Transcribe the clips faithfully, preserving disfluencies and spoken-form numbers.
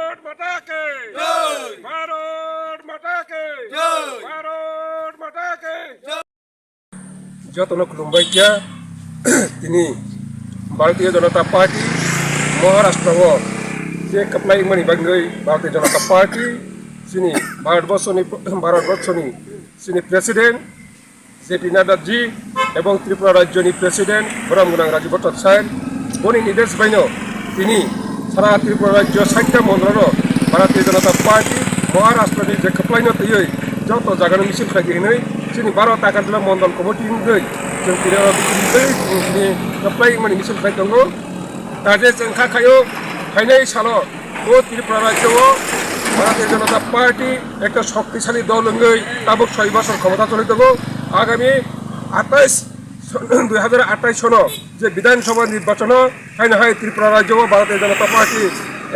ভারত মাতা কি জয়। ভারত মাতা কি জয়। ভারত মাতা কি জয়। Jotono khulumbai kha tini Bharatiya Janata Party Maharashtra o je kwplai mani bagwi Bharatiya Janata Party chini Bharat Borsoni, Bharat Borsoni chini President J P Nadda ji ebong Tripura Rajyoni President Borom Gwnang Rajiv Bhattacharya boni nidesh baino tini sara Tripura Rajyo saita mondolo Bharatiya Janata Party Maharashtra ni je kwplaino twiwi joto jagano misil khlai di hinwi chini Bharat Agartala Mondol Committee wngwi chwng tini oro tini kwplai mani misil khlai tongo. Kaje chwng kha khaio phainai salo o Tripura Rajyo o Bharatiya Janata Party ekta shoktisali dol wngwi tabuk soi bosor khomota choli tongo. Agami atais, dui hazar atais sono je Bidhan Sabha nirbachano haino hai Tripura Rajyo o Bharatiya Janata Party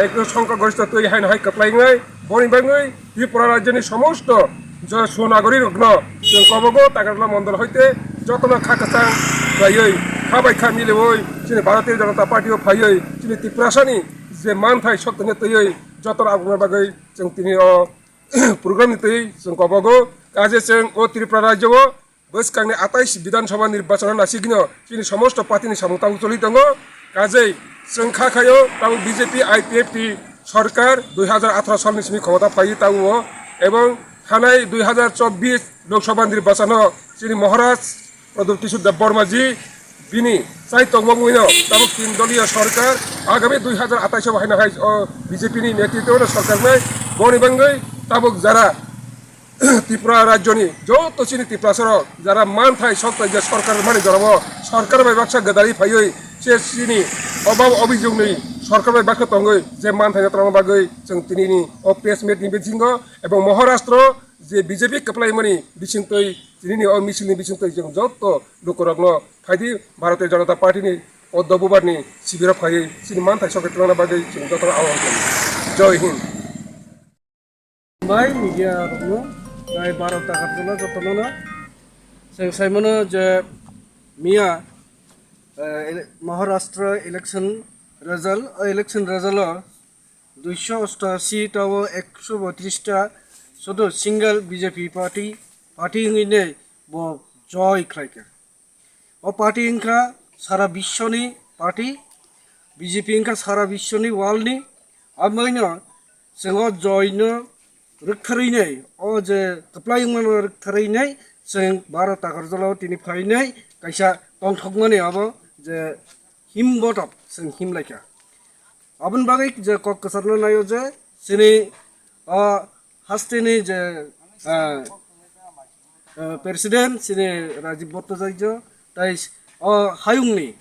ekta songkha gorista twi haino hai kwplai wngnai. Boni bagwi Tripura Rajyoni somosto je sunagorirokno chwng kobogo Takarjala Mondol hoite jotono kha kwchang khlaiwi kha bai kha miliwi chini Bharatiya Janata Party o phaiwi chini Tiprasani je manthai sotoni twiwi jotono abrukna bagwi chwng tini o program ni twi chwng kobogo. Kaje chwng o Tripura Rajyo o bwskangni atais Bidhan Sabha nirbachano nasikno chini somosto party ni samung tabuk choli tongo. Kajei chwng kha khaio tabuk B J P I P F T sorkar dui hazar atharo salni simi khomota phaiwi tabuk o, ebong thanai dui hazar chobbish Lok Sabha nirbachano chini Maharaj Pradyot Kishore Debbarma ji bini chai tongmung wngwi no tabuk tin doliya sorkar agami dui hazar atais o haino hai o B J P ni netritwo no sorkar nai boni bagwi tabuk jara Tripura Rajyoni joto chini Tiprasarok jara manthai soktai je sorkar mani jorabo sorkar bai baksa gwdalwi phaiwi se chini obab obijokni sorkar bai baksa tongwi je manthai no twlangna bagwi chwng tinini o press meet ni bisingo ebong Maharashtra je B J P kwplaimani bisingtwi tinini o misilni bisingtwi chwng joto lukurokno phaidi Bharatiya Janata Party ni o dobubarni sibiro phaiwi chini manthai soktai twlangna bagwi chwng jotono ahon khlaio. Jai Hind. Bai media rokno, bai Bharat Agartala jotono no. Chwng saimano je miya, eh, ele-, Maharashtra election result, o election result o duiso ostashi ta o ekso botris ta sudu single B J P party, party wngwi nei bo joy khlaikha. O party wngkha sara biswoni party, B J P wngkha sara biswoni world ni. Aboino chwng o joy no rwktharwi nai, o je kwplai wngmano rwktharwi nai, chwng Bharat Agartala o tini phainai kaisa tongthokmani abo je him botop chwng him laikha. Aboni bagwi je kok kwcharno naio je chini o hasteni je, ah, ah, president chini Rajiv Bhattacharya tai o hayungni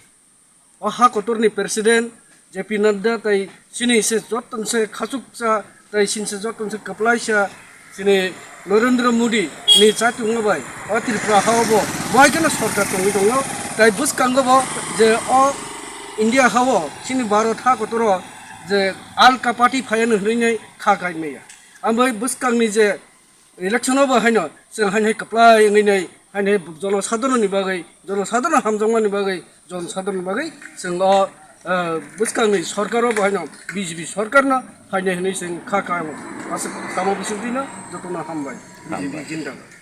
o ha kotorni president J P Nadda tai chini se joton se khachuksa tai chini se joton se kwplaisa chini Narendra Modi ni chaitungma bai o Tripura hao bo bai kheno sorkar tongwi tongo. Tai bwskango bo je o India hao chini Bharat ha kotoro je alka party phayano hwnwi nai kha kai maya. Ambai bwskangni je election o bo haino chwng haino hai kwplai wngwi nai haino hai jono sadharoni bagwi, jono sadharoni hamjakmani bagwi, jono sadharoni bagwi chwng o, ah, bwskangni sorkar o bo haino B J P sorkar no phainai hwnwi chwng kha kha aswk tamo bisingtwi no jotono hambai. B J P jindabad.